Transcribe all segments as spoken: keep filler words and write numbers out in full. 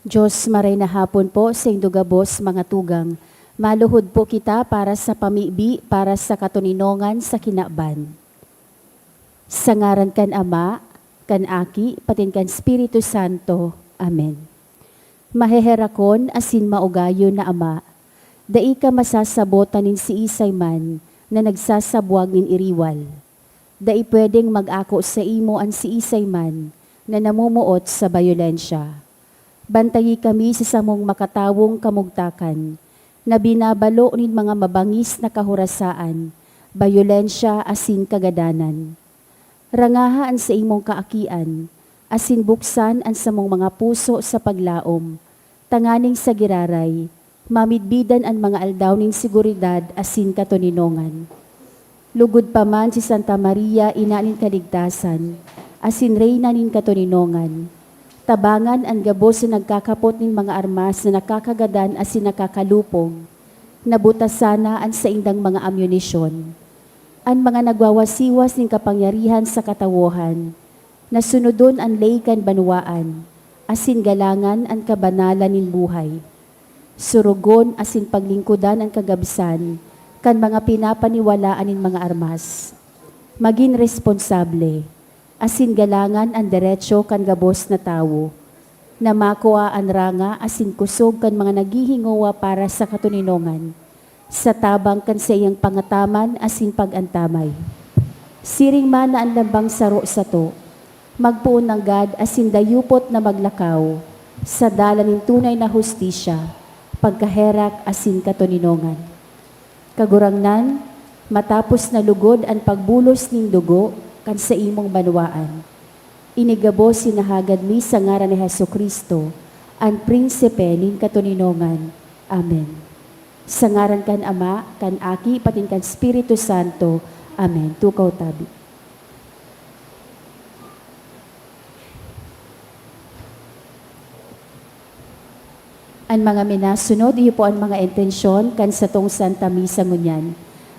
Diyos, maray na hapon po saindo gabos, mga tugang. Maluhod po kita para sa pamibi, para sa katoninongan sa kinaban. Sa ngaran kan Ama, kan Aki, patin kan Espiritu Santo. Amen. Maheherakon asin maugayon na Ama, dai ka masasabotan nin siisay man na nagsasabwag nin iriwal. Dai pwedeng mag-ako saimo an siisay man na namumuot sa bayolensya. Bantayi kami sa samong makatawong kamugtakan, na binabalo nin mga mabangis na kahorasaan, bayolensya asin kagadanan. Rangaha an saimong kaakian, asin buksan an samong mga puso sa paglaom, tanganing sa giraray, mamidbidan an mga aldaw nin seguridad asin katoninongan. Lugod pa man si Santa Maria, Ina nin Kaligtasan, asin Reyna nin katoninongan, tabangan an gabos na nagkakapot nin mga armas na nakakagadan asin nakakalupog, na butasan na an saindang mga amunisyon. An mga nagwawasiwas nin kapangyarihan sa katawohan, na sunodon an ley kan banwaan, asin galangan an kabanalan nin buhay. Surugon asin paglingkodan an kagabsan kan mga pinapaniwalaan nin mga armas. Magin responsable, asin galangan an deretso kan gabos na tawo, na makua an ranga asin kusog kan mga naghihingowa para sa katoninongan, sa tabang kan saiyang pangataman asin pag-antamay. Siring man na an lambang saro sato, magpoon nanggad asin dayupot na maglakaw sa dalan nin tunay na hustisya, pagkaherak asin katoninongan. Kagurangnan, matapos na lugod an pagbulos nin dugo kan saimong banwaan, ini gabos hinahagad mi sa ngaran ni Jesu-Cristo, an Prinsipe nin katoninongan. Amen. Sa ngaran kan Ama, kan Aki, patin kan Espiritu Santo. Amen. Tukaw tabi. An mga minasunod, iyo po an mga intensyon kan satong Santa Misa ngunyan.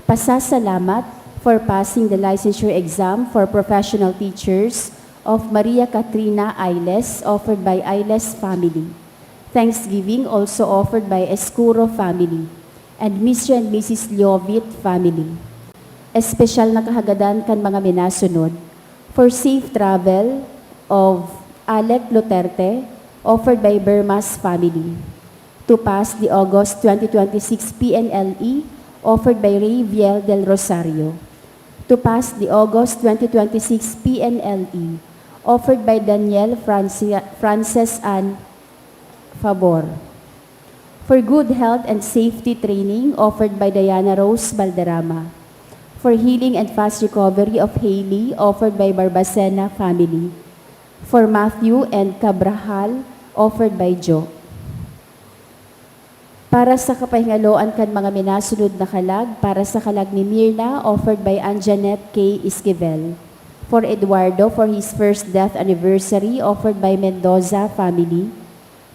Pasasalamat for passing the licensure exam for professional teachers of Maria Katrina Ailes, offered by Ailes family. Thanksgiving, also offered by Escuro family and Mister and Missus Liovit family. Espesyal na kahagadan kan mga minasunod for safe travel of Alec Luterte, offered by Bermas family. To pass the August twenty twenty-six P N L E, offered by Ray Viel del Rosario. To pass the August twenty twenty-six P N L E, offered by Daniel Franci-, Frances Ann Fabor. For good health and safety training, offered by Diana Rose Balderrama. For healing and fast recovery of Hailey, offered by Barbacena family. For Matthew and Cabrajal, offered by Jo. Para sa kapahingaloan kan mga minasunod na kalag, para sa kalag ni Mirna, offered by Anjanette K Esquivel. For Eduardo, for his first death anniversary, offered by Mendoza family.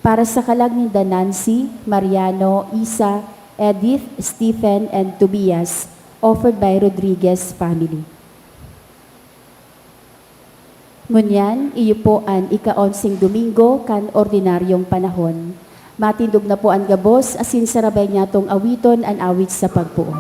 Para sa kalag ninda Nancy, Mariano, Isa, Edith, Stephen, and Tobias, offered by Rodriguez family. Ngunyan, iyo po an ika-onseng Domingo kan ordinaryong panahon. Matindog na po an gabos, asin sarabay niyatong awiton an awit sa pagpoon.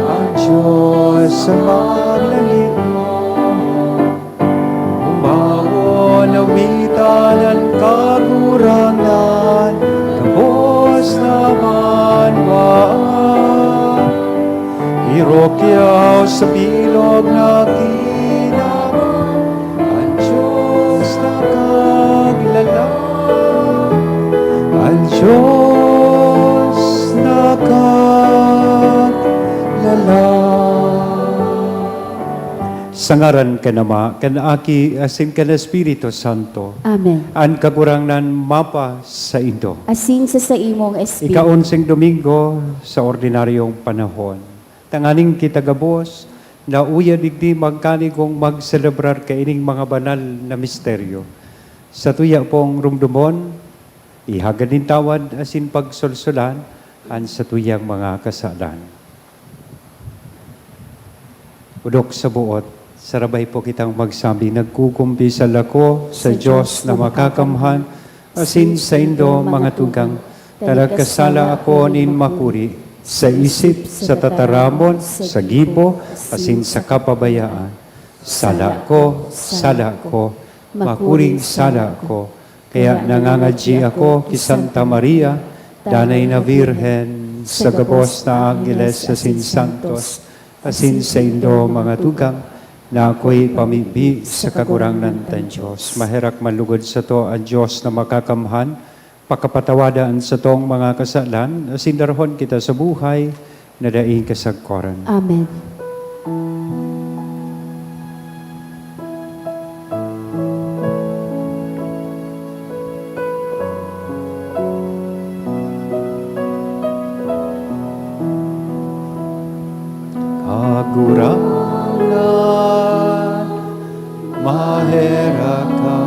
Ang Diyos sa maglalit mo. Umawon, awitan an Kagurangnan, gabos na banwaan. Irok yaw sa bilog na kinaban, an Diyos nakaglalang, an Diyos nakaglalang. Sa ngaran kan Ama, kan Aki, asin kan Espiritu Santo. Amen. An Kagurangnan mapa saindo. Asin sa saimong espiritu. Ika-onseng Domingo sa ordinaryong panahon. Tanganing kita gabos Na uya digdi magkanigong magselebrar kaining mga banal na misteryo. Satuya pong rumdomon, ihagad nin tawad asin pagsolsolan an satuyang mga kasalan. Odok sa buot, sarabay po kitang magsabi, "Nagkukumpisal ako sa Diyos na makakamhan, asin saindo, mga tugang, ta nagkasala ako nin makuri, sa isip, sa tataramon, sa gibo, asin sa kapabayaan. Sala ko, sala ko, makuring sala ko." Kaya nangangadyi ako ki Santa Maria, Danay na Birhen, sa gabos na anggeles asin santos, asin saindo, mga tugang, na ako'y pamibi sa Kagurangnan tang Diyos. Maherak man lugod sato an Diyos na makakamhan, pakapatawada an satong mga kasalan, asin darahon kita sa buhay na daing kasagkoran. Amen. Kagurangnan, maherak ka.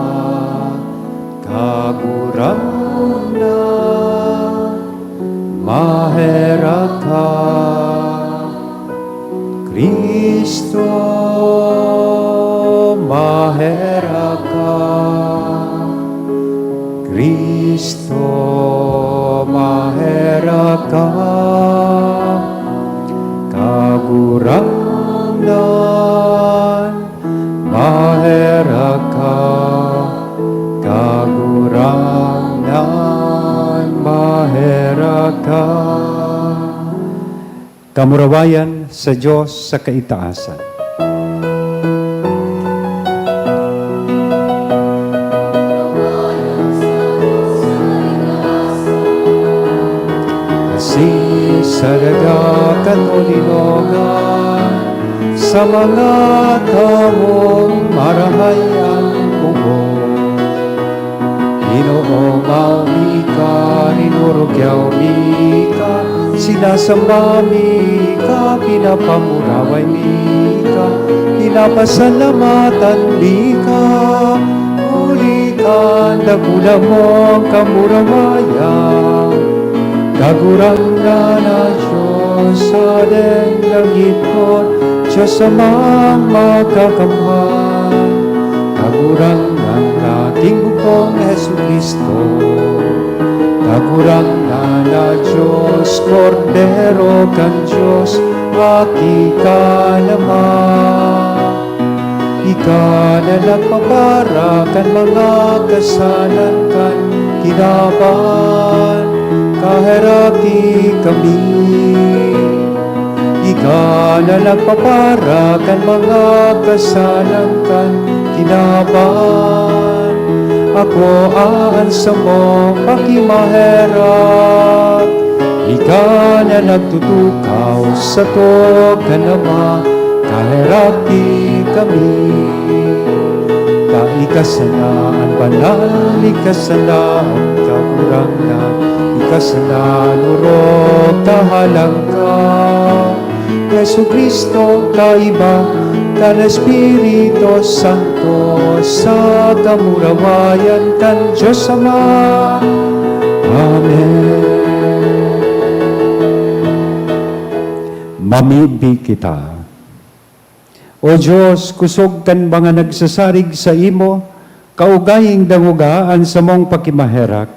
Kagurangnan, maherak ka. Cristo, maherak ka. Cristo, maherak ka. Kagurangnan, maherak ka. Kagurangnan, maherak ka. Kamurawayan sa Diyos sa kaitaasan. Asin sa daga kan tolinogan, sa mga tawong marahay an kubo. Ginoo, maumi ka, rinurugyaw mi ka, sinasamba mi ka, pinapamuraway mi ka, pinapasalamatan mi ka, huli kan dakula mong kamurawayan. Kagurangnan na Diyos sa dengdang gitpon, Diyos Amang makakamhan. Kagurangnan nating bugtong Jesu-Cristo. Kagurangnan na Diyos, Kordero kan Diyos, Aki kan Ama. Ika na nagpapara kan mga kasalan kan kinaban, kaheraki kami. Ika na nagpapara kan mga kasalan kan kinaban, akoa an samong pakimaherak. Ika na nagtutukaw sato kan Ama, kaheraki kami. Ta ika sana an banal, ika sana an Kagurangnan, ika sana an orog, kahalang ka. Jesu-Cristo, kaiba kan Espiritu Santo, sa kamurawayan kan Diyos Ama. Amen. Mamibi kita. O Diyos, kusog kan mga nagsasarig saimo, kaugayng dangoga an samong pakimaherak,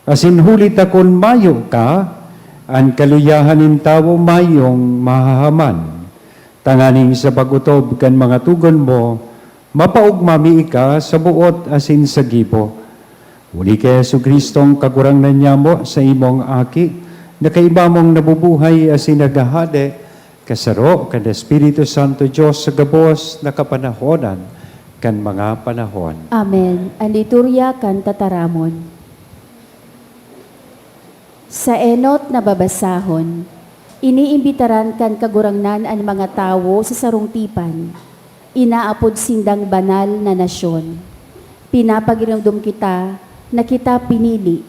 asin huli ta kun mayo ka, an kaluyahan nin tawo mayong mahahaman. Tanganing sa pag-otob kan mga togon mo, mapaogma mi ika sa boot asin sa gibo. Huli ki Jesu-Cristong Kagurangnan nyamo, saimong Aki, na kaiba mong nabubuhay asin naghahade, kasaro kan Espiritu Santo, Dios sa gabos na kapanahonan kan mga panahon. Amen. An liturya kan tataramon. Sa enot na babasahon, iniimbitaran kan Kagurangnan an mga tawo sa sarong tipan. Inaapod sindang banal na nasyon. Pinapagiramdom kita na kita pinili,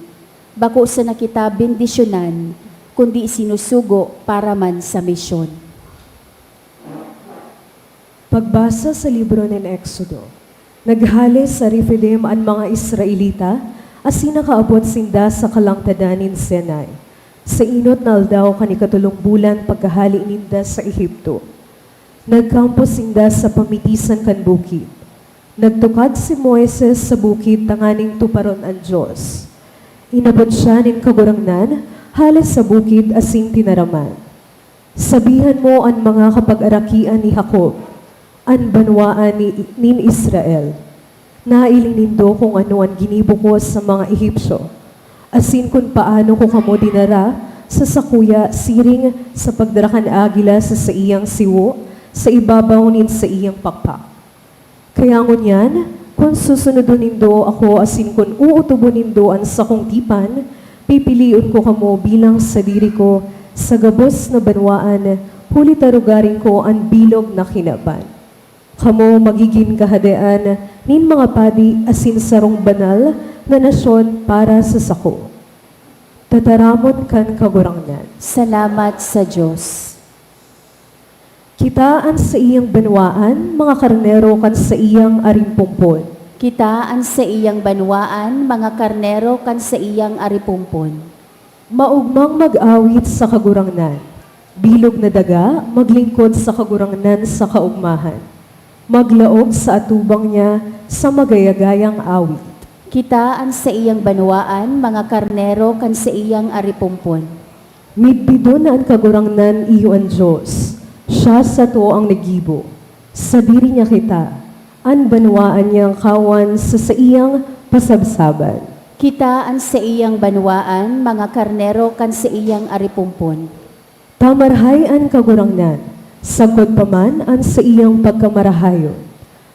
bako sana kita bendisyonan, kundi sinusugo para man sa misyon. Pagbasa sa libro nin Exodo. Naghale sa Refidim an mga Israelita asin nakaabot sinda sa kalangtadan nin Sinai, sa inot na aldaw kan ikatolong bulan pagkahale ninda sa Egipto. Nagkampo sinda sa pamitisan kan bukid. Nagtukad si Moises sa bukid tanganing tuparon an Dios. Inabot siya nin Kagurangnan hale sa bukid asin tinaraman, "Sabihan mo an mga kapagarakian ni Jacob, an banwaan ni, nin Israel. Nailing nindo kun ano an ginibo ko sa mga Egipcio, asin kun paano ko kamo dinara sa sakuya siring sa pagdara kan agila sa saiyang siwo sa ibabaw nin saiyang pakpak. Kaya ngunyan, kun susunodon nindo ako asin kun ootobon nindo an sakong tipan, pipilion ko kamo bilang sadiri ko sa gabos na banwaan, huli ta rugaring ko an bilog na kinaban. Kamo magigin kahadean nin mga padi asin sarong banal na nasyon para sa sako." Tataramon kan Kagurangnan. Salamat sa Dios. Kita an saiyang banwaan, mga karnero kan saiyang arimpompon. Kita an saiyang banwaan, mga karnero kan saiyang aripumpon. Maogmang mag-awit sa Kagurangnan. Bilog na daga, maglingkod sa Kagurangnan sa kaogmahan. Maglaog sa atubang niya sa magayagayang awit. Kita an saiyang banwaan, mga karnero kan saiyang aripumpon. Midbidon na an Kagurangnan, iyo an Dios. Siya sato ang naggibo. Sadiri niya kita, an banwaan niyang kawan sa saiyang pasabsaban. Kita an saiyang banwaan, mga karnero kan saiyang aripumpon. Pamarahay an Kagurangnan, sagkod pa man an saiyang pagkamarahayon,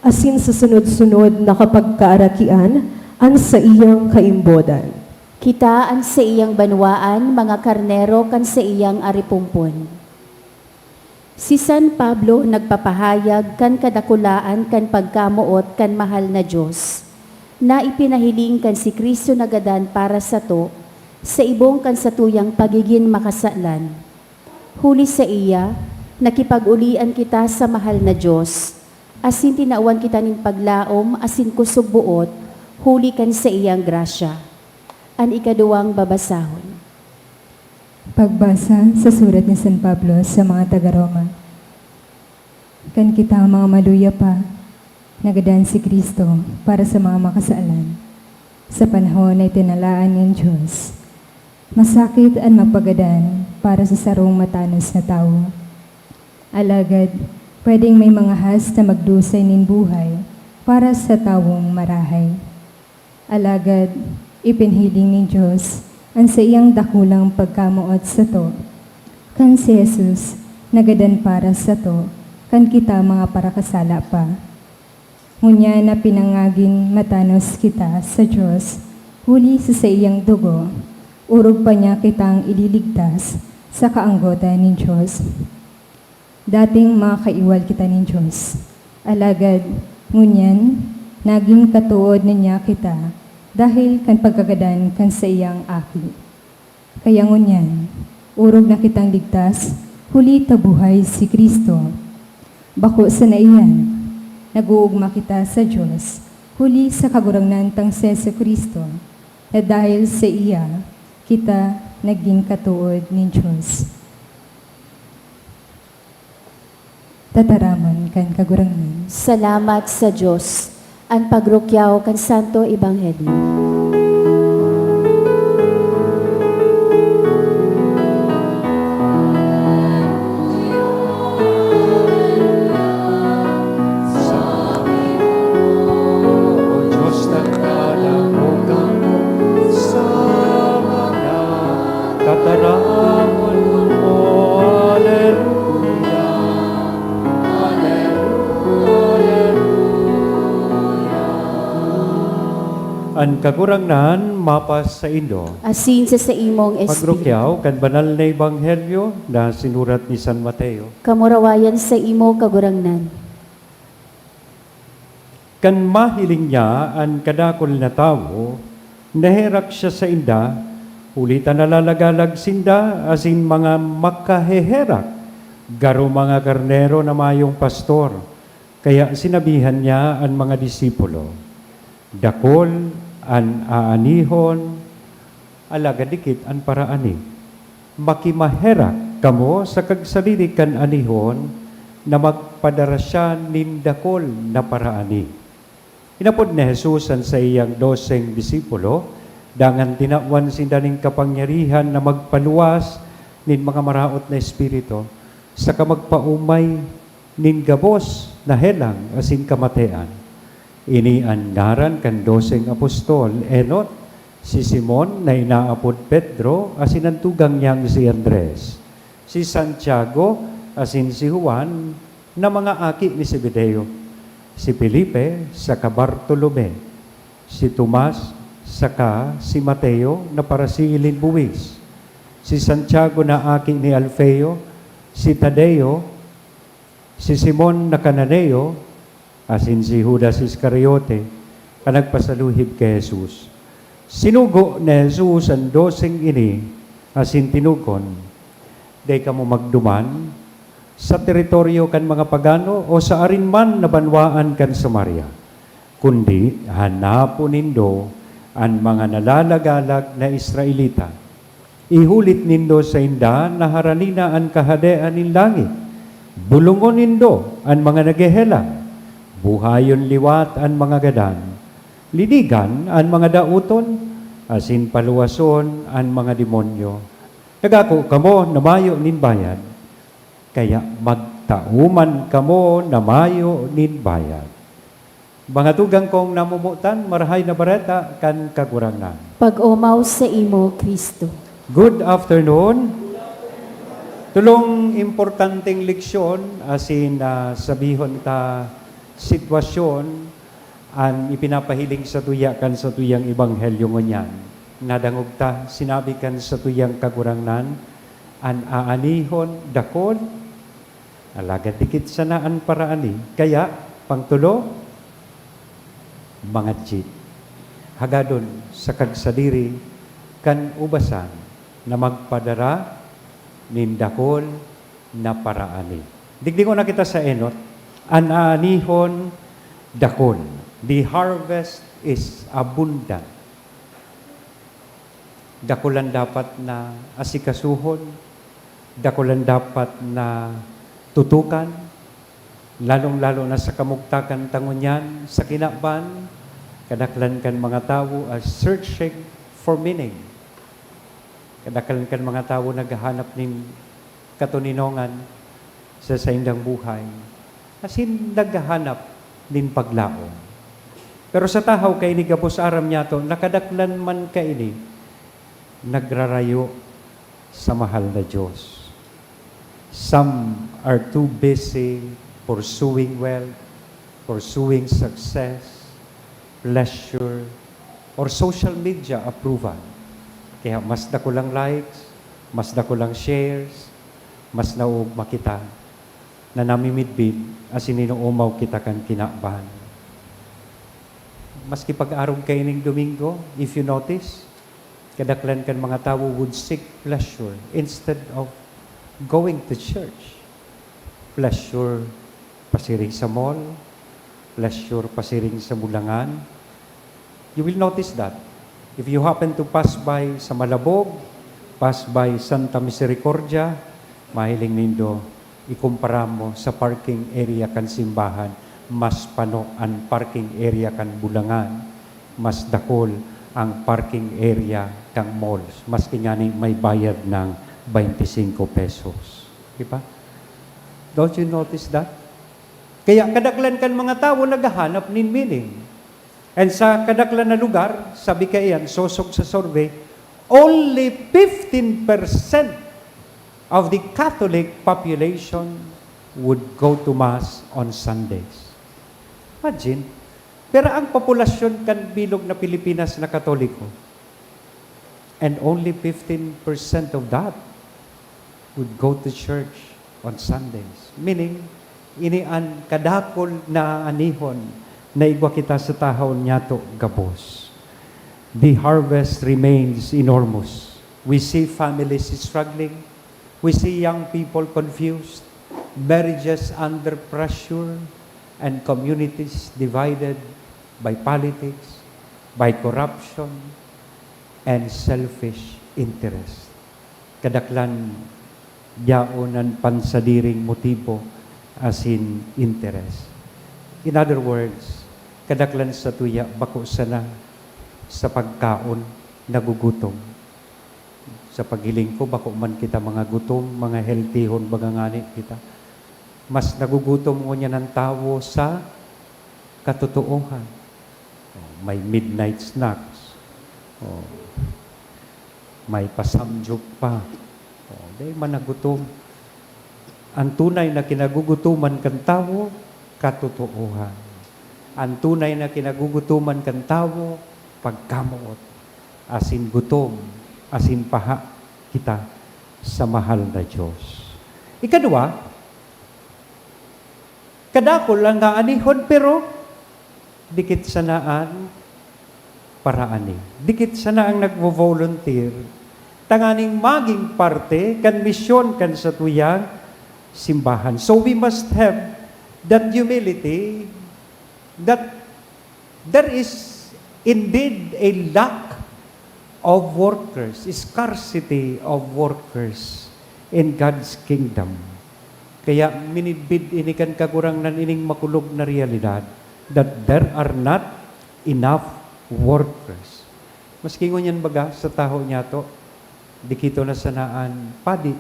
asin sa sunod-sunod na kapagkaarakian an saiyang kaimbodan. Kita an saiyang banwaan, mga karnero kan saiyang aripumpon. Si San Pablo nagpapahayag kan kadakulaan kan pagkamoot kan mahal na Dios, na ipinahiling kan si Cristo nagadan para sato, sa ibong kan satuyang pagigin makasalan. Huli saiya, nakipag-olian kita sa mahal na Dios, asin tinawan kita nin paglaom asin kusog boot huli kan saiyang grasya. An ikaduwang babasahon. Pagbasa sa surat ni San Pablo sa mga taga-Roma. Kan kita mga maluya pa, nagadan si Cristo para sa mga makasalan. Sa panahon na itinalaan nin Dios, masakit an magpagadan para sa sarong matanos na tawo. Alagad, pwedeng may mga has na magdusay nin buhay para sa tawong marahay. Alagad, ipinhiling nin Dios an saiyang dakulang pagkamoot sato, kan si Jesus nagadan para sato kan kita mga parakasala pa. Ngunyan na pinangagin matanos kita sa Dios huli sa saiyang dugo, orog pa niya kitang ililigtas sa kaanggotan nin Dios. Dating mga kaiwal kita nin Dios, alagad ngunyan nagin katood na niya kita dahel kan pagkagadan kan saiyang Aki. Kaya ngunyan, orog na kitang ligtas huli ta buhay si Cristo. Bako sana iyan, nag-oogma kita sa Dios huli sa Kagurangnan tang si Jesu-Cristo, na dahel saiya kita nagin katood nin Dios. Tataramon kan Kagurangnan. Salamat sa Dios. An pagrukyaw kan Santo Ebanghelyo. Tataramon mo, Aleluya, Aleluya. An Kagurangnan mapasaindo. Asin sa saimong espiritu. Pagrukyaw kan banal na ebanghelyo na sinurat ni San Mateo. Kamurawayan saimo, Kagurangnan. Kan mahiling niya an kadakul na tawo, naherak siya sainda, huli ta nalalagalag sinda asin mga makaheherak, garo mga karnero na mayong pastor. Kaya sinabihan niya an mga disipulo, "Dakul an aanihon, alagad dikit an paraani. Makimaherak kamo sa kagsadiri kan anihon na magpadara siya nin dakul na paraani." Inapod ni Jesus an saiyang doseng disipulo, dangan tinawan sinda nin kapangyarihan na magpaluwas nin mga maraot na espiritu, saka magpaomay nin gabos na helang asin kamatean. Ini an ngaran kan doseng apostol: enot, si Simon na inaapod Pedro, asin an tugang niyang si Andres, si Santiago asin si Juan, na mga aki ni Zebedeo, si Felipe saka Bartolome, si Tomas saka si Mateo na parasiil nin buwis, si Santiago na aki ni Alfeo, si Tadeo, si Simon na Cananeo, asin si Judas Iscariote, an nagpasaluhib ki Jesus. Sinugo ni Jesus an doseng ini asin tinugon, "Dai kamo magduman sa teritoryo kan mga pagano o sa arin man na banwaan kan Samaria, kundi hanapon nindo an mga nalalagalag na Israelita. Ihulit nindo sainda na harani na an Kahadean nin langit. Bolongon nindo an mga naghehelang. Buhayon liwat an mga gadan. Linigan an mga daoton, asin paluwason an mga demonyo. Nagako kamo na mayo nin bayad, kaya magtao man kamo na mayo nin bayad." Mga tugang kong namomotan, Marahay na Bareta kan Kagurangnan. Pag-omaw saimo, Cristo. Good afternoon. Tolong importanteng leksyon, asin, ah, sabihon ta sitwasyon, an ipinapahiling satuya kan satuyang ebanghelyo ngunyan. Nadangog ta, sinabi kan satuyang Kagurangnan, "An aanihon dakul, alagad dikit sana an paraani." Kaya, pangtolo, mga jeep. Hagadon sa kagsadiri kan ubasan na magpadara nin dakul na paraani. Digdigon na kita sa enot, an aanihon dakul. The harvest is abundant. Dakul an dapat na asikasuhon, dakul an dapat na tutukan, lalong-lalo na sa kamugtakan ta ngunyan, sa kinaban, kadaklan kan mga tawo are searching for meaning. Kadaklan kan mga tawo naghahanap nin katoninongan sa saindang buhay, asin naghahanap nin paglaom. Pero sa tahaw kaini, gabos aram niyato, nakadaklan man kaini, nagrarayo sa mahal na Diyos. Some are too busy pursuing wealth, pursuing success, pleasure, or social media approval. Kaya mas dakulang likes, mas dakulang shares, mas naoogma kita na namimidbid asin inoomaw kita kan kinaban. Maski pag-arog kaining Domingo, if you notice, kadaklan kan mga tawo would seek pleasure instead of going to church. Pleasure pasiring sa mall, pleasure pasiring sa bulangan. You will notice that if you happen to pass by sa Malabog, pass by Santa Misericordia, mahiling nindo, ikumpara mo sa parking area kan simbahan, mas pano an parking area kan bulangan, mas dakul ang parking area kan malls, maski ngani may bayad ng twenty-five pesos. Di ba? Don't you notice that? Kaya kadaklan kan mga tawo naghahanap nin meaning. And sa kadaklan na lugar, sabi kaiyan, sosog sa survey, only fifteen percent of the Catholic population would go to Mass on Sundays. Imagine, pero ang populasyon kan bilog na Pilipinas na Katoliko, and only fifteen percent of that would go to church on Sundays. Meaning, ini an kadakul na aanihon na igwa kita sa tahaw niyato gabos. The harvest remains enormous. We see families struggling. We see young people confused, marriages under pressure, and communities divided by politics, by corruption, and selfish interest. Kadaklan yaon an pansadiring motibo asin interes. In other words, kadaklan satuya bako sana sa pagkaon nagugutom. Sa paghiling ko, bako man kita mga gutom, mga healthyhon baga ngani kita. Mas nagugutom ngunyan an tawo sa katotoohan. Oh, may midnight snacks. Oh, may pa-samgyup pa. Oh, dai man nagutom. An tunay na kinagugutoman kan tawo, katotoohan. An tunay na kinagugutoman kan tawo, pagkamoot, asin gutom, asin paha kita sa mahal na Dios. Ikadua, kadakul an aanihon, pero dikit sana an paraani. Dikit sana ang nagvo-volunteer tanganing magin parte kan misyon kan satuyang simbahan. So we must have that humility that there is indeed a lack of workers, scarcity of workers in God's kingdom. Kaya minidbid ini kan Kagurangnan, ining makulog na realidad, that there are not enough workers. Maski ngunyan baga sa tahaw niyato, dikito na sana an padi,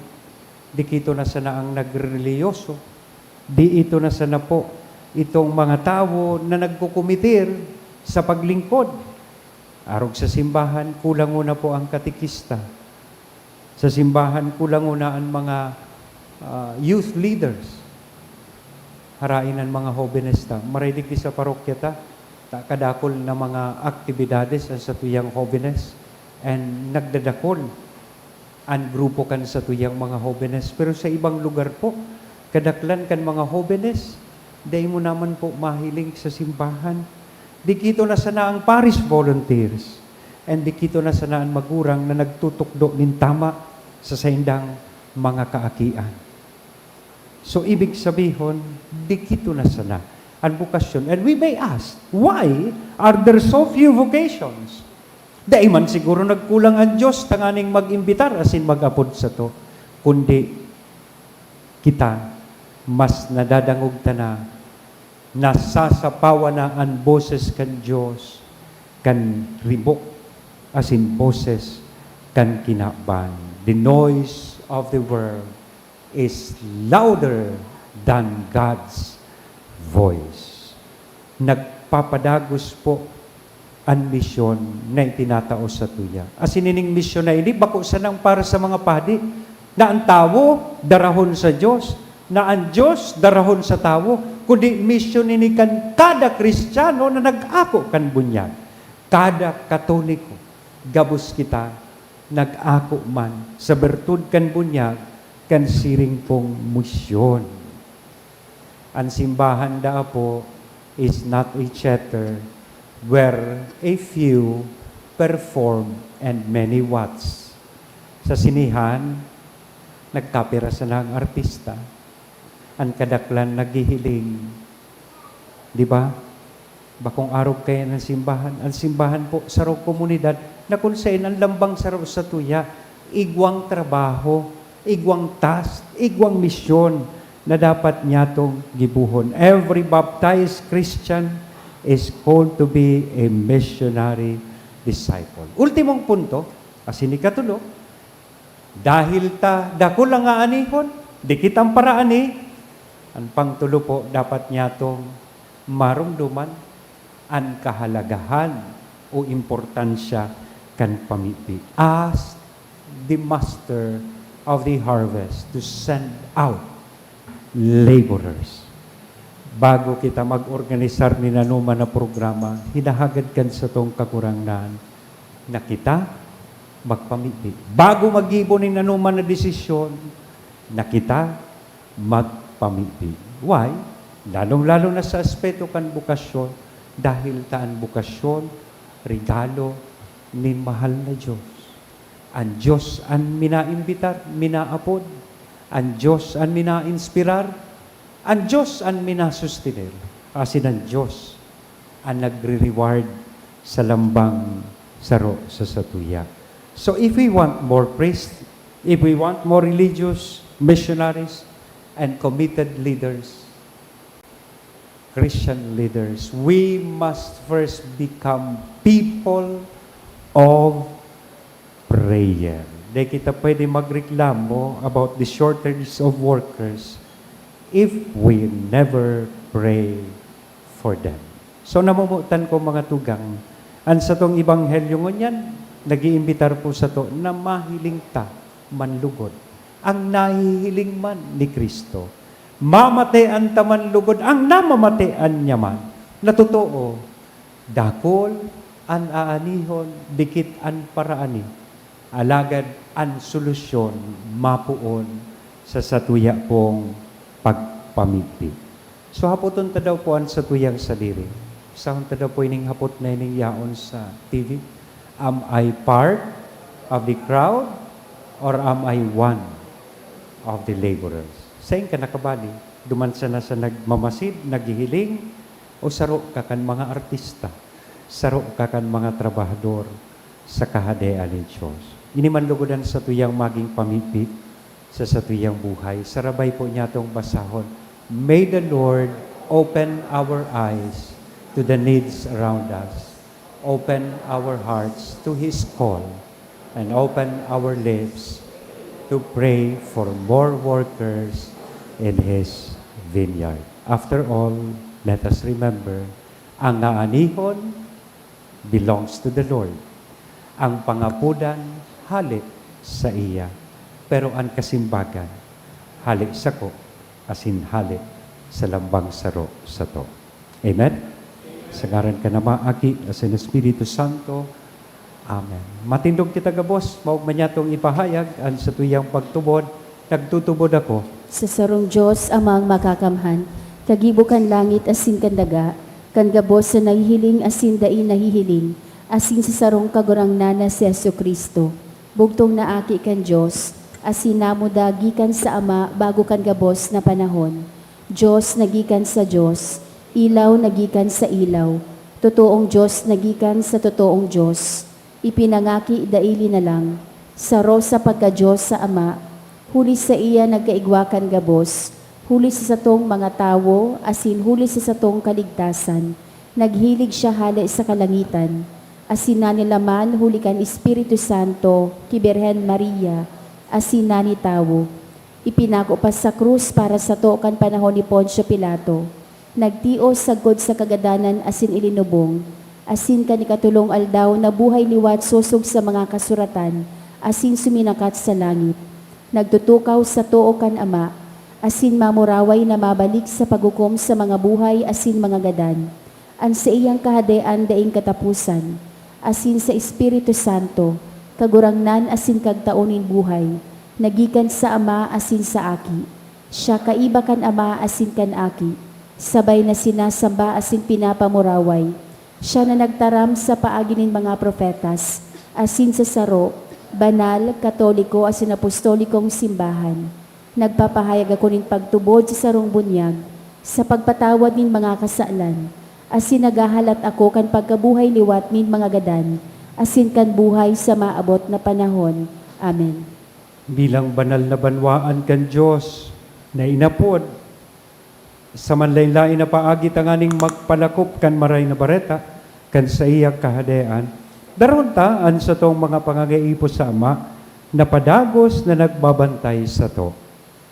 dikito na sana ang nagrelihiyoso, dikito na sana po itong mga tawo na nagkukumitir sa paglingkod. Arog sa simbahan, kulang ngona po ang katekista. Sa simbahan, kulang ngona an mga, ah, youth leaders. Harain an mga hobenes ta. Maray digdi sa parokya ta, ta kadakul na mga aktibidades an satuyang hobenes, and nagdadakul an grupo kan satuyang mga hobenes. Pero sa ibang lugar po, kadaklan kan mga hobenes, dai mo naman po mahiling sa simbahan. Dikito na sana ang parish volunteers, and dikito na sana an magurang na nagtutukdo nin tama sa saindang mga kaakian. So, ibig sabihon, dikito na sana an bokasyon. And we may ask, why are there so few vocations? Dai man siguro nagkulang an Dios tanganing mag-imbitar asin mag-apod sato, kundi kita, mas nadadangog ta na, nasasapawan na an boses kan Dios, kan ribok asin boses kan kinaban. The noise of the world is louder than God's voice. Nagpapadagos po an misyon na itinatao satuya. Asin ining misyon na ini, bako sanang para sa mga padi, na an tawo darahon sa Dios, na an Dios darahon sa tawo, kundi misyon ini kan kada Kristiyano na nag-ako kan bunyag. Kada Katoliko, gabos kita nag-ako man sa bertud kan bunyag kan siring pong misyon. An simbahan daa po is not a theater where a few perform and many watch. Sa sinehan, nagkapira sana ang artista. An kadaklan naghihiling. Di ba? Bakong arog kaiyan an simbahan. An simbahan po, sarong komunidad na kun saen an lambang saro satuya, igwang trabaho, igwang task, igwang misyon na dapat niyatong gibohon. Every baptized Christian is called to be a missionary disciple. Ultimong punto, asin ikatulo, dahil ta dakul ang aanihon, dikit ang paraani, an pangtulo po, dapat niyatong maromdoman an kahalagahan o importansya kan pamibi. Ask the master of the harvest to send out laborers. Bago kita mag-organisar nin anoman na programa, hinahagad kan satong Kagurangnan na kita magpamibi. Bago maggibo nin anoman na desisyon, na kita magpamibi. Why? Lalong-lalo na sa aspeto kan bokasyon, dahil ta an bokasyon, regalo nin mahal na Dios. An Dios an minaimbitar, minaapod. An Dios an minainspirar. An Dios an minasustener. Asin an Dios an nagre-reward sa lambang saro sa satuya. So if we want more priests, if we want more religious missionaries and committed leaders, Christian leaders, we must first become people of prayer. Di kita pwede magreklamo about the shortage of workers if we never pray for them. So, namomotan ko, mga tugang, an satong ebanghelyo ngunyan, nag-iimbitar po sato na mahiling ta manlugod. Ang nahihiling man ni Cristo, mamatean ta manlugod ang namamatean niya man, na totoo, dakul an aanihon, dikit an paraani, alagad an solusyon mapoon sa satuya pong pagpamibi. So, hapoton ta daw po an satuyang sadiri. Basahon ta daw po ining hapot na ining yaon sa T V. Am I part of the crowd or am I one of the laborers? Sain ka nakabali? Duman sana sa nagmamasid, naghihiling, o saro ka kan mga artista? Saro ka kan mga trabahador sa Kahadean nin Dios? Ini man lugod an satuyang magin pamibi sa satuyang buhay. Sarabay po niyatong basahon. May the Lord open our eyes to the needs around us, open our hearts to His call, and open our lips to pray for more workers in His vineyard. After all, let us remember, ang aanihon belongs to the Lord. Ang pangapodan hale saiya, pero an kasimbagan hale sako asin hale sa lambang saro sato. Amen? Sa ngaran kan Ama, Aki, asin Espiritu Santo. Amen. Matindog kita gabos, maogma niyatong ipahayag an satuyang pagtubod. Nagtutubod ako sa sarong Dios, Amang Makakamhan, kagibo kan langit asin kan daga, kan gabos na nahihiling asin dai nahihiling, asin sa sarong Kagurangnan na si Jesu-Cristo, bugtong na Aki kan Dios, asin namuda gikan sa Ama bago kan gabos na panahon. Dios na gikan sa Dios, ilaw na gikan sa ilaw, totoong Dios na gikan sa totoong Dios, ipinangaki dai linalang, saro sa pagka-Dios sa Ama, huli saiya nagkaigwa kan gabos, huli sa satong mga tawo, asin huli sa satong kaligtasan, naghilig siya hale sa kalangitan, asin nanilaman huli kan Espiritu Santo ki Birhen Maria, asin nanitawo. Ipinako pa sa krus para sato kan panahon ni Poncio Pilato. Nagtios sagkod sa kagadanan asin ilinubong, asin kan ikatolong aldaw nabuhay liwat sosog sa mga kasuratan, asin suminakat sa langit. Nagtutukaw sa too kan Ama, asin mamuraway na mabalik sa paghukom sa mga buhay asin mga gadan. An saiyang Kahadean daing kataposan, asin sa Espiritu Santo, Kagurangnan asin Kagtao nin buhay, na gikan sa Ama asin sa Aki. Siya kaiba kan Ama asin kan Aki, sabay na sinasamba asin pinapamuraway. Siya na nagtaram sa paagi nin mga propetas, asin sa saro, banal, katoliko asin apostolikong simbahan. Nagpapahayag ako nin pagtubod sa sarong bunyag, sa pagpatawad nin mga kasalan, asin naghahalat ako kan pagkabuhay liwat nin mga gadan, asin kan buhay sa maabot na panahon. Amen. Bilang banal na banwaan kan Dios na inapod, sa manlaen-laen na paagi tanganing magpalakop kan Maray na Bareta kan saiyang Kahadean, daron ta an satong mga pangangaipo sa Ama na padagos na nagbabantay sato.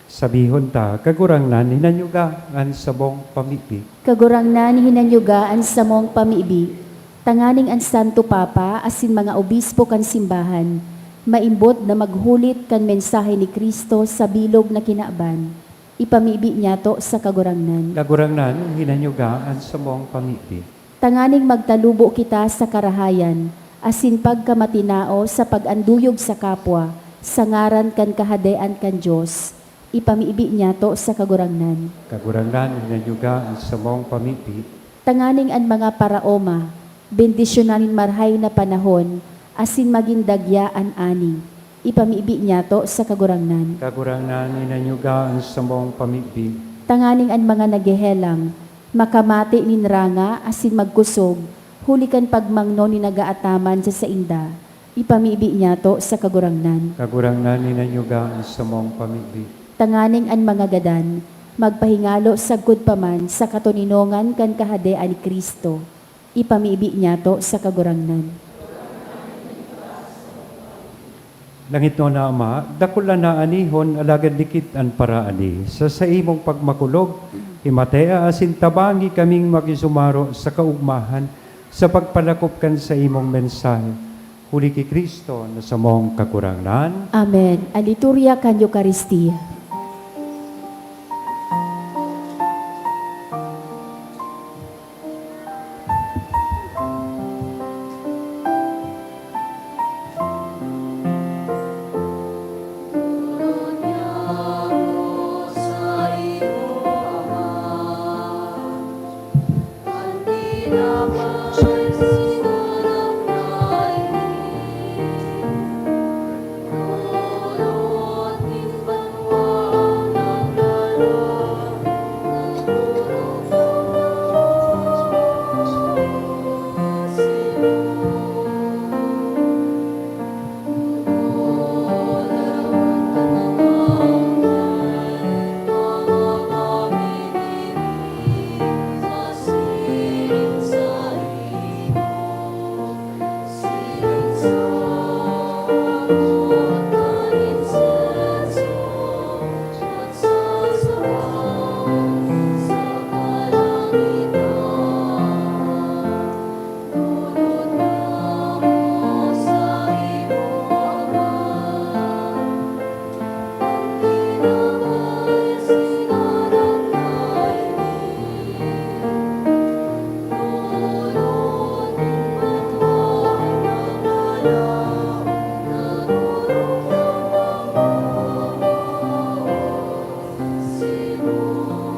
Sabihon ta, "Kagurangnan, hinanyuga an samong pamibi." Kagurangnan, hinanyuga an samong pamibi, tanganing an Santo Papa asin mga obispo kan simbahan maimbot na maghulit kan mensahe ni Cristo sa bilog na kinaban. Ipamibi niyato sa Kagurangnan. Kagurangnan, hinanyuga an samong pamibi. Tanganing magtalubo kita sa karahayan asin pagkamatinao sa pag-anduyog sa kapwa, sa ngaran kan Kahadean kan Dios. Ipamibi niyato sa Kagurangnan. Kagurangnan, hinanyuga an samong pamibi. Tanganing an mga paraoma, bendisyonan nin marhay na panahon, asin magin dagya an ani. Ipamibi niyato sa Kagurangnan. Kagurangnan, hinanyuga an samong pamibi. Tanganing an mga naghehelang, Makamate nin ranga asin magkosog, huli kan pagmangno nin nagaataman sa sainda, ipamibi niyato sa Kagurangnan. Kagurangnan, inanyugaan samong pamibi. Tanganing an mga gadan magpahingalo sagkod pa man sa katoninongan kan Kahadean ni Cristo, ipamibi niyato sa Kagurangnan. Langitnon na Ama, dakul an naanihon, alagad dikit an paraani. Sa saimong pagmakulog, himatea asin tabangi kaming makisumaro sa kaogmahan sa pagpalakop kan saimong mensahe. Huli ki Cristo na samong Kagurangnan. Amen. An liturya kan Eukaristia.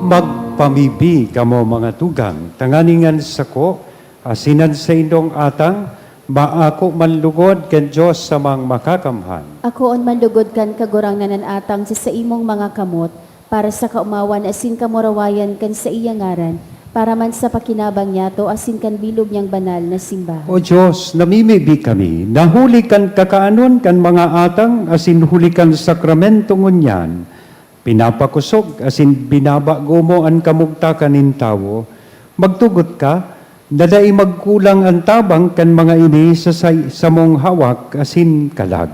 Magpamibi kamo, mga tugang, tanganing an sako asin an saindong atang maako man lugod kan Dios Amang Makakamhan. Akoon man lugod kan Kagurangnan an atang sa saimong mga kamot, para sa kaomawan asin kamurawayan kan saiya ngaran, para man sa pakinabang niyato asin kan bilog niyang banal na simbahan. O Dios, namimibi kami, na huli kan kakaanon kan mga atang asin huli kan sakramento ngunyan, pinapakosog asin binabago mo an kamugtakan nin tawo. Magtugot ka na dai magkulang an tabang kan mga ini sa sai-, samong hawak asin kalag.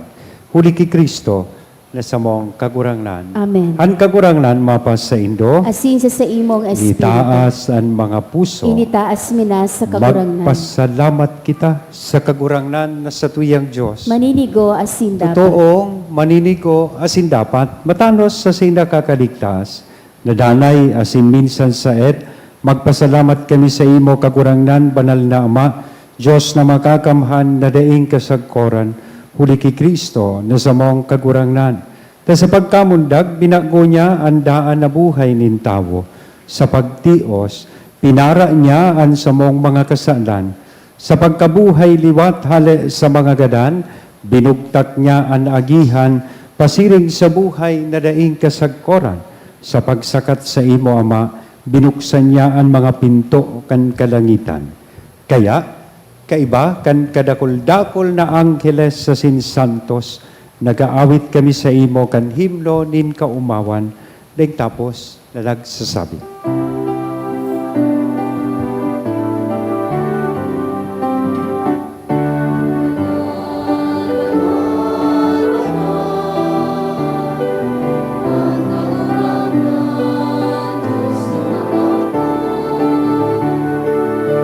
Huli ki Cristo, na samong Kagurangnan. Amen. An Kagurangnan mapasaindo. Asin sa saimong espiritu. Itaas an mga puso. Initaas mi na sa Kagurangnan. Magpasalamat kita sa Kagurangnan na satuyang Dios. Maninigo asin dapat. Totoong maninigo asin dapat, matanos asin nakakaligtas, na danay asin minsan saet, magpasalamat kami saimo, Kagurangnan, Banal na Ama, Dios na makakamhan na daing kasagkoran, huli ki Cristo na samong Kagurangnan. Ta sa pagkamundag, binago niya an daan na buhay nin tawo. Sa pagtios, pinara niya an samong mga kasalan. Sa pagkabuhay liwat hale sa mga gadan, binugtak niya an agihan pasiring sa buhay na daing kasagkoran. Sa pagsakat saimo, Ama, binuksan niya an mga pinto kan kalangitan. Kaya, kaiba kan kadakul-dakul na angheles asin santos, nag-aawit kami saimo kan himno nin kaomawan, daing tapos na nagsasabi.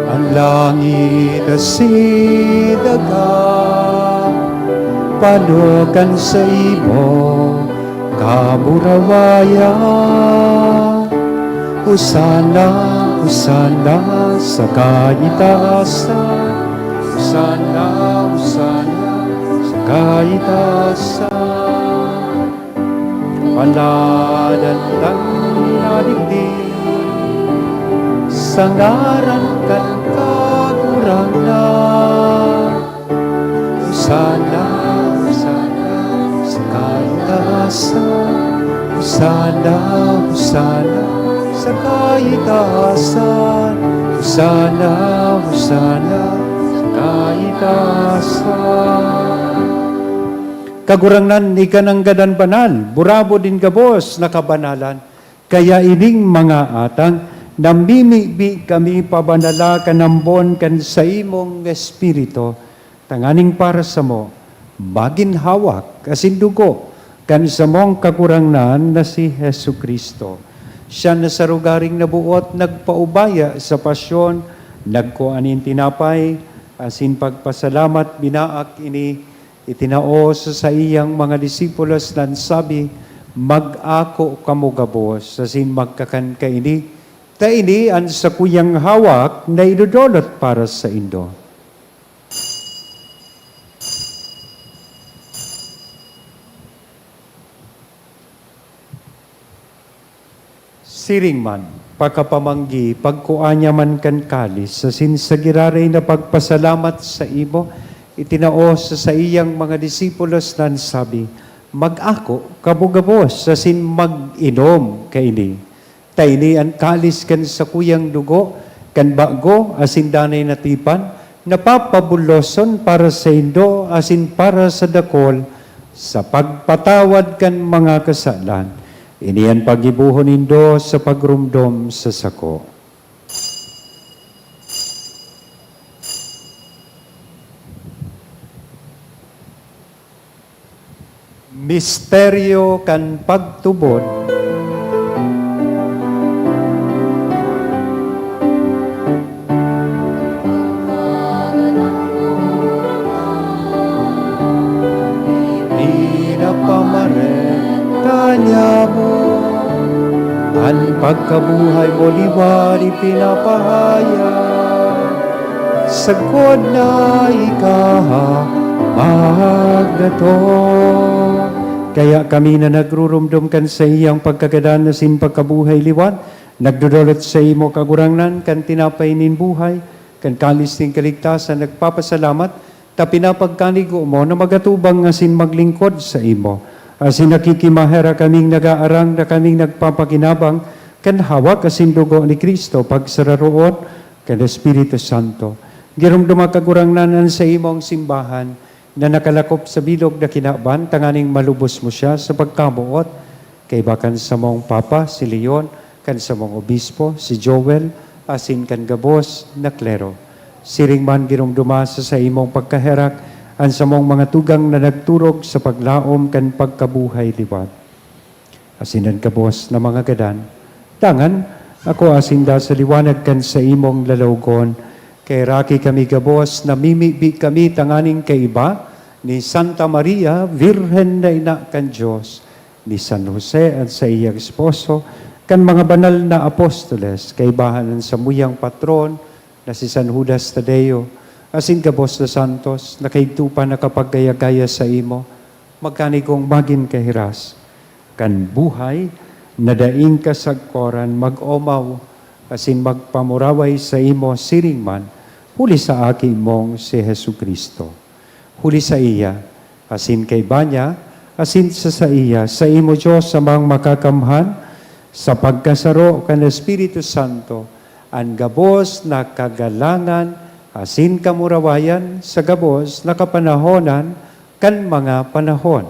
An langit asin daga, pano kan saimo kamurawayan. Hosana, Hosana sa kaitaasan. Hosana, Hosana sa kaitaasan. Paladan kan nadigdi sa ngaran kan Kagurangnan. Hosana, Hosana sa kaitaasan. Hosana, Hosana sa Kaitasan, Hosana, Hosana, kaitasan. Kagurangnan, ika nanggadan banal, burabod nin gabos na kabanalan. Kaya ining mga atang, namimibi kami pabanala kan ambon kan saimong Espiritu, tanganing para samo, magin hawak asin dugo kan samong Kagurangnan na si Jesu-Cristo. Siya na sa rogaring naboot nagpaubaya sa pasyon, nagkua nin tinapay, asin pagpasalamat, binaak ini, itinao sa saiyang mga disipulos, na nagsabi, "Mag-ako kamo gabos asin magkakan kaini, ta ini an sakuyang hawak na idodolot para saindo." Siring man, pakapamanggi, pagkua niya man kan kalis, asin sa giraray na pagpasalamat saimo, itinao sa saiyang mga disipulos na nagsabi, "Mag-ako kamo gabos asin mag-inom kaini. Ta ini an kalis kan sakuyang dugo, kan bago asin danay na tipan, na papabuloson para saindo asin para sa dakol sa pagpatawad kan mga kasalan. Ini an paggibohon nindo sa pagromdom sa sako." Misteryo kan pagtubod. Pinapamareta niamo an pagkabuhay mo liwat ipinapahayag, sagkod na ika magdatong. Kaya kami na nagruromdom kan saiyang pagkagadan asin pagkabuhay liwat, nagdodolot saimo, Kagurangnan, kan tinapay nin buhay, kan kalis nin kaligtasan, nagpapasalamat, ta pinapagkanigo mo na magatubang asin maglingkod saimo. Asin nakikimaherak kaming nagaarang na kaming nagpapakinabang kan hawak asin dugo ni Cristo, pagsararoon kan Espiritu Santo. Giromdoma, Kagurangnan, an saimong simbahan na nakalakop sa bilog na kinaban, tanganing malubos mo siya sa pagkamoot, kaiba kan samong Papa, si Leon, kan samong Obispo, si Joel, asin kan gabos na klero. Siring man, giromdoma sa saimong pagkaherak an samong mga tugang na nagturog sa paglaom kan pagkabuhay liwat, asin an gabos na mga gadan. Dangan, ako asin da sa liwanag kan saimong lalawogon, kaheraki kami gabos, namimibi kami tanganing kaiba ni Santa Maria, Birhen na Ina kan Dios, ni San Jose an saiyang esposo, kan mga banal na apostoles, kaibahan an samuyang patron na si San Judas Tadeo, asin gabos na santos na kaidto pa nakapagkaya-kaya saimo, magkanigong magin kahiras kan buhay na daing kasagkoran, mag-omaw asin magpamuraway saimo siring man, huli sa Aki mong si Jesu-Cristo. Huli saiya, asin kaiba niya, asin sa saiya, saimo, Dios Amang Makakamhan, sa pagkasaro kan Espiritu Santo, an gabos na kagalangan asin kamurawayan sa gabos na kapanahonan kan mga panahon.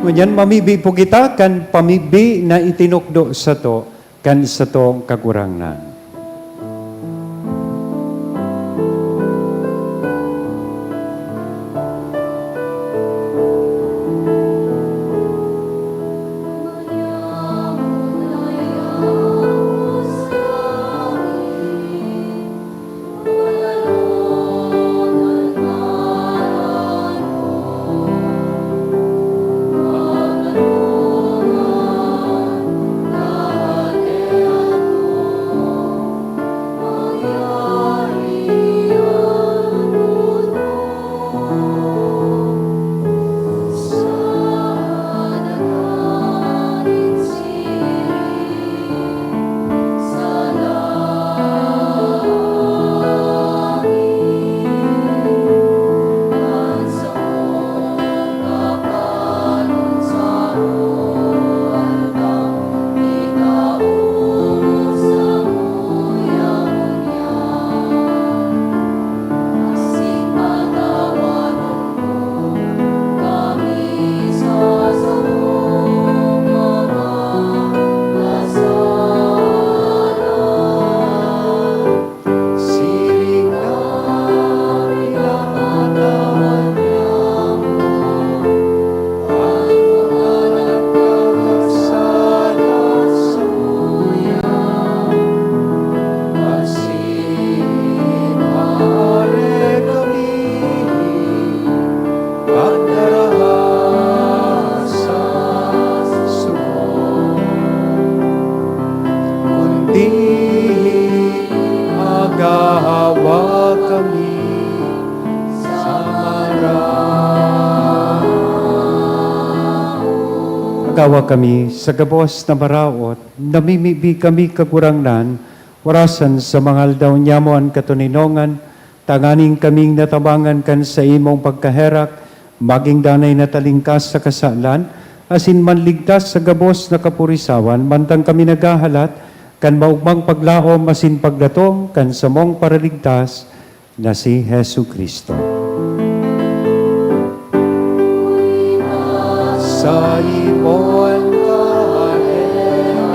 Ngunyan, mamibi po kita kan pamibi na itinukdo sato kan satong Kagurangnan. Awa kami sa gabos na maraot, namimibi kami, Kagurangnan, warasan sa mga aldaw nyamo an katoninongan, tanganing kaming natabangan kan saimong pagkaherak, magin danay na talingkas sa kasalan, asin manligtas sa gabos na kapurisawan, mantang kami naghahalat kan maogmang paglaom asin pagdatong kan samong Paraligtas na si Jesu-Cristo. Saimo an kahalean,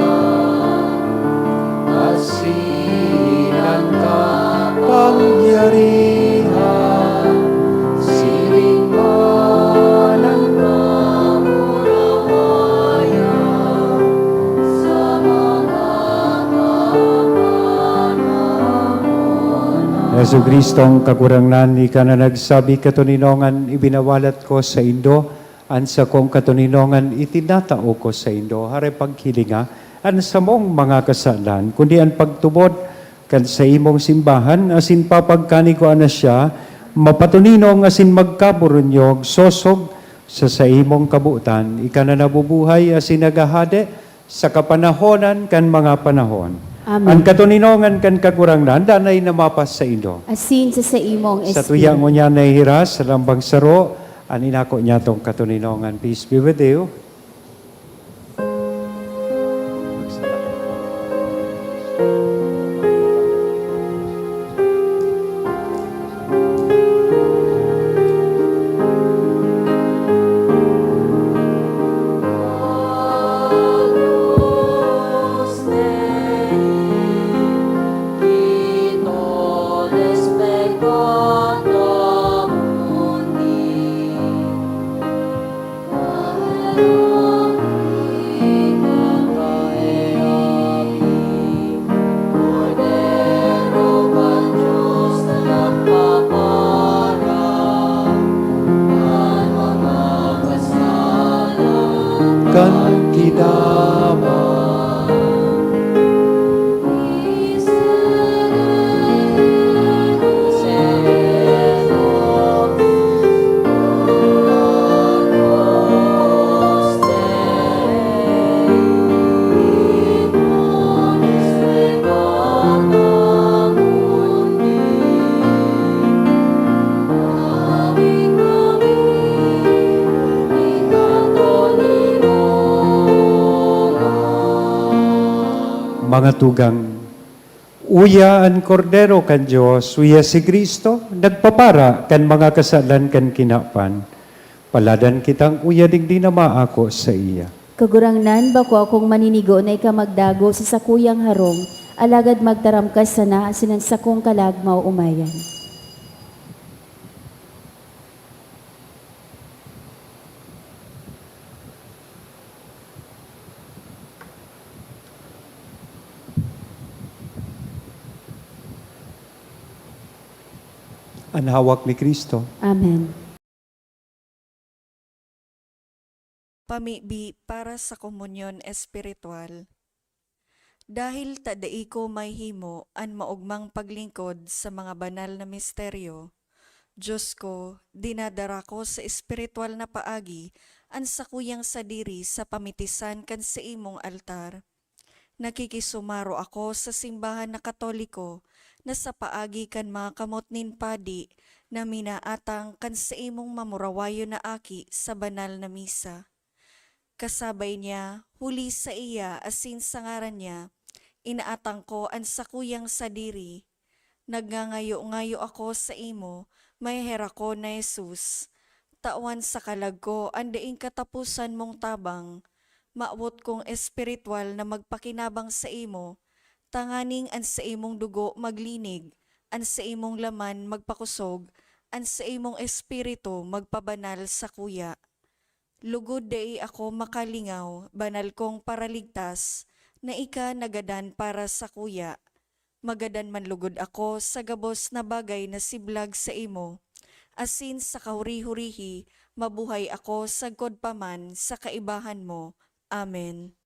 asin an kapangyarihan, siring man an kamurawayan, sa mga kapanahon. Jesu-Cristong Kagurangnan, ika na nagsabi, "Katoninongan ibinawalat ko saindo, an sakong katoninongan itinatao ko saindo." Haray paghilinga an samong mga kasalan, kundi an pagtubod kan saimong simbahan, asin papagkanigwaan na siya mapatoninong asin magkaburunyog sosog sa saimong kabotan. Ika na nabubuhay asin naghahade sa kapanahonan kan mga panahon. Amen. An katoninongan kan Kagurangnan danay na mapasaindo. Asin sa saimong Sa espiritu. Tuya ngunyan nahihiras sa lambang saro, an inako niyatong katoninongan. Peace be with you. Kan kinaban. Mga tugang, uya an Kordero kan Dios, uya si Cristo, nagpapara kan mga kasalan kan kinaban. Paladan kitang uya digdi na maako saiya. Kagurangnan, bako akong maninigo na ika magdago sa sakuyang harong, alagad magtaram ka sana asin an sakong kalag maoomayan. An hawak ni Cristo. Amen. Pamibi para sa komunyon espiritual. Dahil ta dai ko mahimo an maogmang paglingkod sa mga banal na misteryo, Dios ko, dinadara ko sa espiritual na paagi an sakuyang sadiri sa pamitisan kan saimong altar. Nakikisumaro ako sa simbahan na Katoliko na sa paagi kan mga kamot nin padi na minaatang kan saimong mamurawayon na aki sa banal na misa. Kasabay niya, huli saiya asin sa ngaran niya, inaatang ko an sakuyang sadiri. Nagngangayo-ngayo ako saimo, maheherakon na Jesus. Tawan sa kalag ko an daing kataposan mong tabang. Mawot kong espiritual na magpakinabang saimo, tanganing an saimong dugo maglinig, an saimong laman magpakosog, an saimong espiritu magpabanal sakuya. Lugod dai ako makalingaw, banal kong Paraligtas, na ika nagadan para sakuya. Magadan man lugod ako sa gabos na bagay na siblag saimo, asin sa kahuri-hurihi mabuhay ako sagkod pa man sa kaibahan mo. Amen.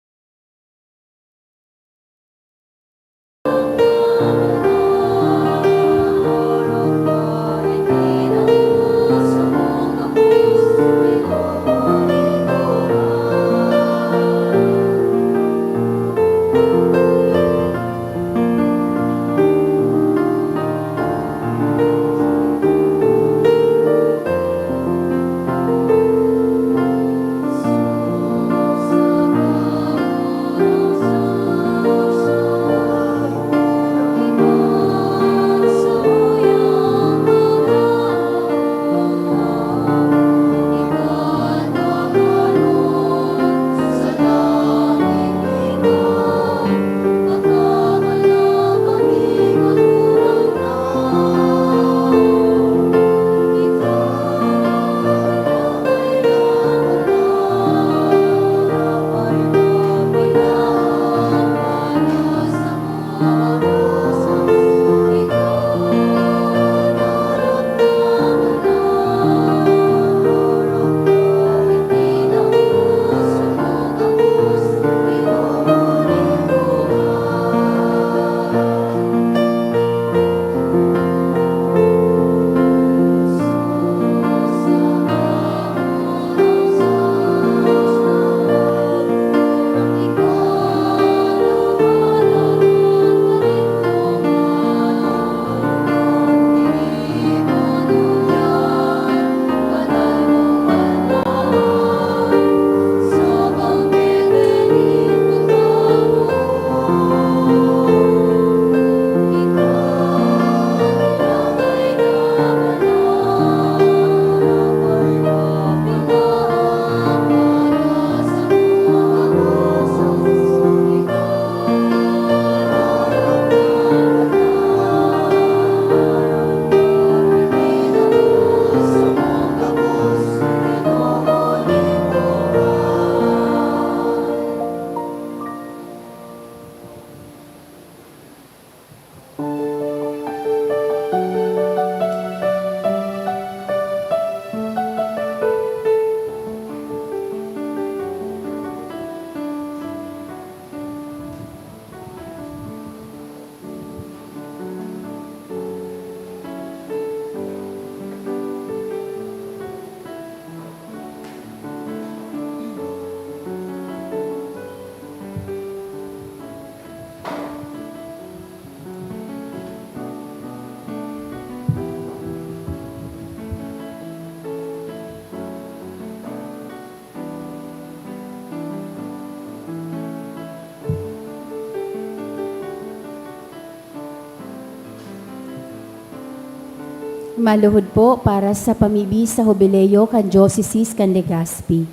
Maluhod po para sa pamibi sa Hubileo kan Diocese kan Legazpi.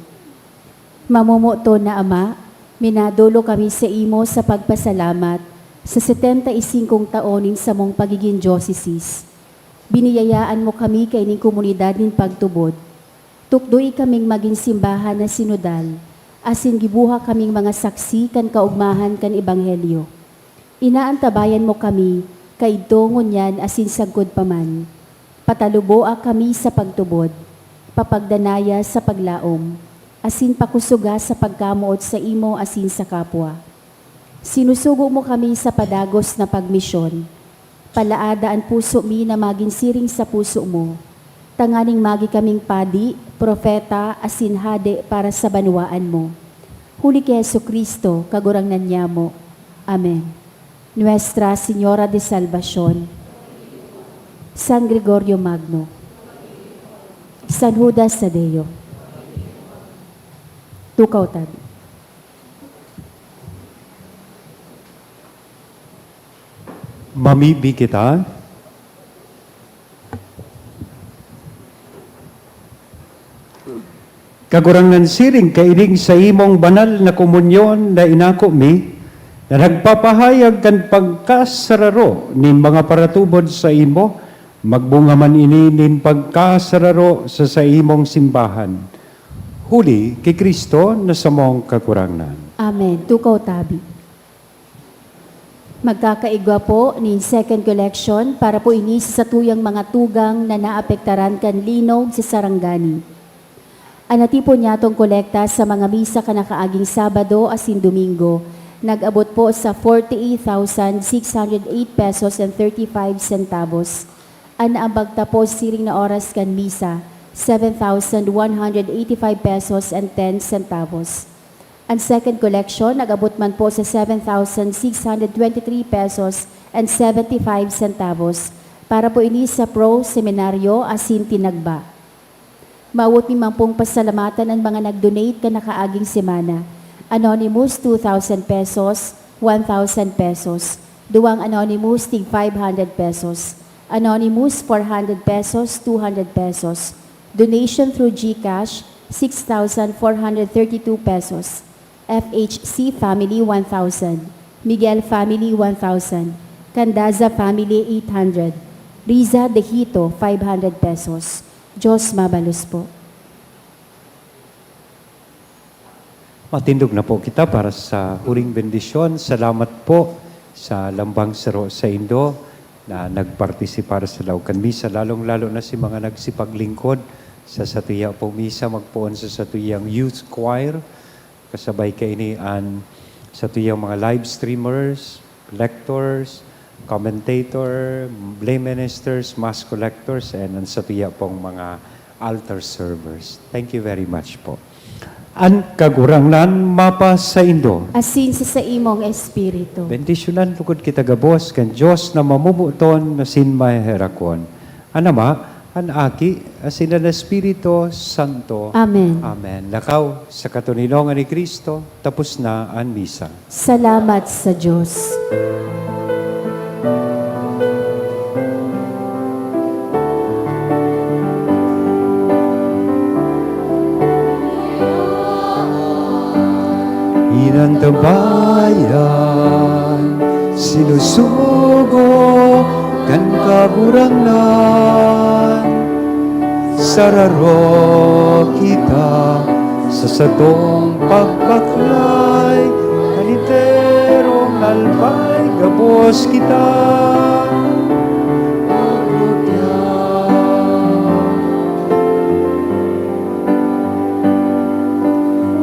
Mamomoton na Ama, minadolo kami saimo sa pagpasalamat sa setenta y singkong taon nin samong pagigin diocese. Biniyayaan mo kami kaining komunidad nin pagtubod. Tukdoy kaming magin simbahan na sinodal, asin gibuha kaming mga saksi kan kaogmahan kan Ebanghelyo. Inaantabayan mo kami, kaidto, ngunyan asin sagkod pa man. Pataluboa kami sa pagtubod, papagdanaya sa paglaom, asin pakusoga sa pagkamoot saimo asin sa kapwa. Sinusugo mo kami sa padagos na pagmisyon. Palaada an puso mi na magin siring sa puso mo, tanganing magi kaming padi, propeta, asin hade para sa banwaan mo. Huli ki Jesu-Cristo, Kagurangnan nyamo. Amen. Nuestra Señora de Salvacion, San Gregorio Magno, San Judas Tadeo. Tukaw tabi. Mamibi kita. Kagurangnan, siring kaining saimong banal na komunyon na inako mi, na nagpapahayag kan pagkasararo nin mga paratubod saimo, magbunga man ini nin pagkasararo sa saimong simbahan. Huli ki Cristo na samong Kagurangnan. Amen. Tukaw tabi. Magkakaigwa po nin second collection para po ini sa satuyang mga tugang na naapektaran kan linog sa Sarangani. An natipon nyatong kolekta sa mga misa kan nakaaging Sabado asin Domingo nag-abot po sa forty-eight thousand six hundred eight pesos and thirty-five centavos. An naambag ta po siring na oras kan misa, seven thousand one hundred eighty-five pesos and ten centavos. An second collection nag-abot man po sa seven thousand six hundred twenty-three pesos and seventy-five centavos para po ini sa Pro Seminaryo asin Tinagba. Mawot mi man pong pasalamatan an mga nag-donate kan nakaaging semana. Anonymous, two thousand pesos, one thousand pesos. Duwang anonymous, tig five hundred pesos. Anonymous, four hundred pesos, two hundred pesos. Donation through GCash, six thousand four hundred thirty-two pesos. F H C family, one thousand. Miguel family, one thousand. Candaza family, eight hundred. Riza Dejito, five hundred pesos. Diyos mabalos po. Matindog na po kita para sa huring bendisyon. Salamat po sa lambang saro saindo na nagpartisipar sa laog kan misa, lalong-lalo na si mga nagsipaglingkod sa satuya pong misa, magpoon sa satuyang youth choir, kasabay kaini an satuyang mga live streamers, lectors, commentator, lay ministers, mass collectors, and an satuya pong mga altar servers. Thank you very much po. An Kagurangnan mapasaindo. Asin sa saimong espiritu. Bendisyonan lugod kita gabos kan Dios na mamoboton asin maheherakon. An Ama, an Aki, asin an Espiritu Santo. Amen. Amen. Lakaw, sa katoninongan ni Cristo, tapos na an misa. Salamat sa Diyos. Inantabayan, sinusugo kan Kagurangnan. Sararo kita sa satong pagbaklay, kan enterong albay gabos kita.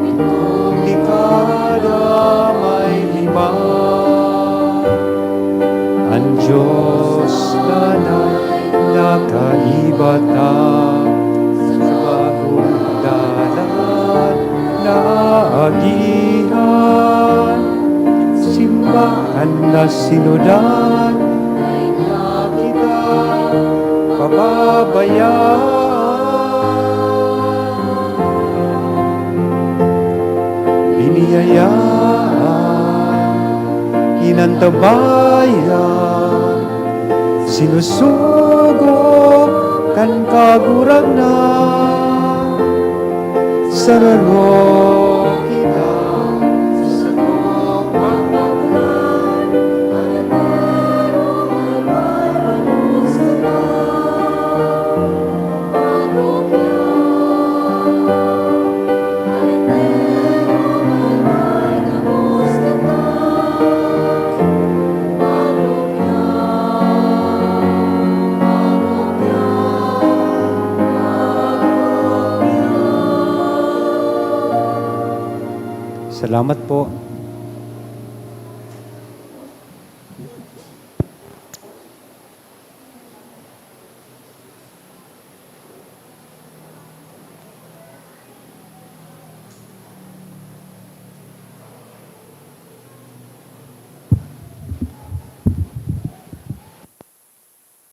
Itong dekada may lima, an Diyos na nakaiba ta sa bagong dalan na aagihan. Simbahan na sinodal, dai na kita pababayaan. Biniyayaan, inantabayan, sinusugo Kan Kagurangnan, sana mo kita. Salamat po.